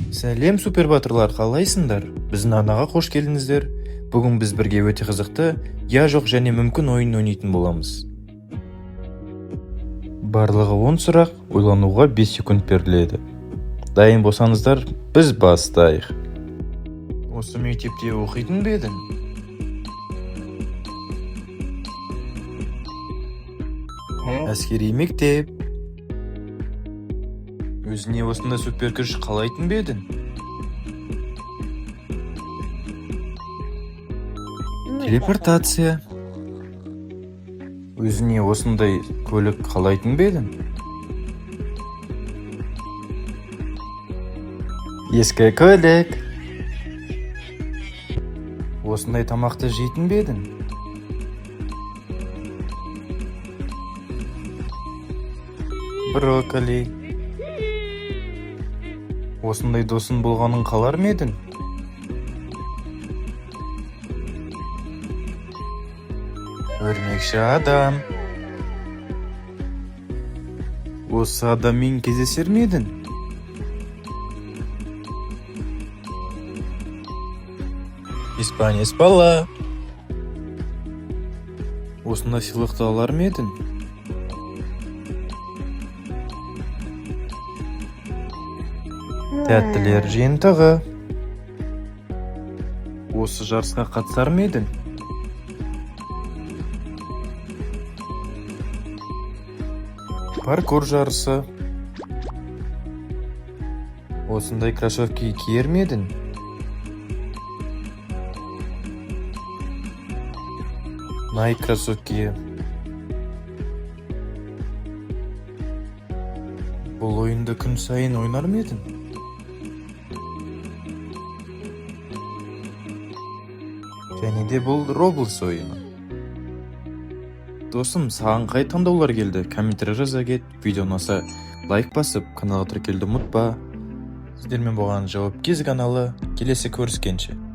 Сәлем, супербатырлар, қалайсыңдар? Біздің арнаға қош келдіңіздер. Бүгін біз бірге өте қызықты «Я, жоқ және мүмкін» ойынын ойнайтын боламыз. Барлығы 10 сұрақ, ойлануға 5 секунд беріледі. Дайын болсаңыздар, біз бастайық. Осы мектепте оқитын ба едің? Әскери мектеп. Өзіне осындай суперкүш қалайтын ба едің? Телепортация. Өзіне осындай көлік қалайтын ба едің? Ескі көлік. Осындай тамақты жейтін бе едің? Брокколи. Осындай досың болғанын қалар ма едің? Өрмекші адам. Осы адаммен кездесер ме едің? Испанец бала. Осындай сыйлықты алар ма едің? Тәттілер жиынтығы. Осы жарысқа қатысар ма едің? Паркур жарысы. Осындай кроссовки киер ме едің? Nike кроссовки. Бұл ойынды күн сайын ойнар ма едің? Және де бұл Roblox ойыны. Досым, саған қай таңдаулар келді? Комментарий жаза кет. Видео ұнаса, лайк басып, каналға тіркелуді ұмытпа. Сіздермен болған Жауап Кез каналы. Келесі көріскенше.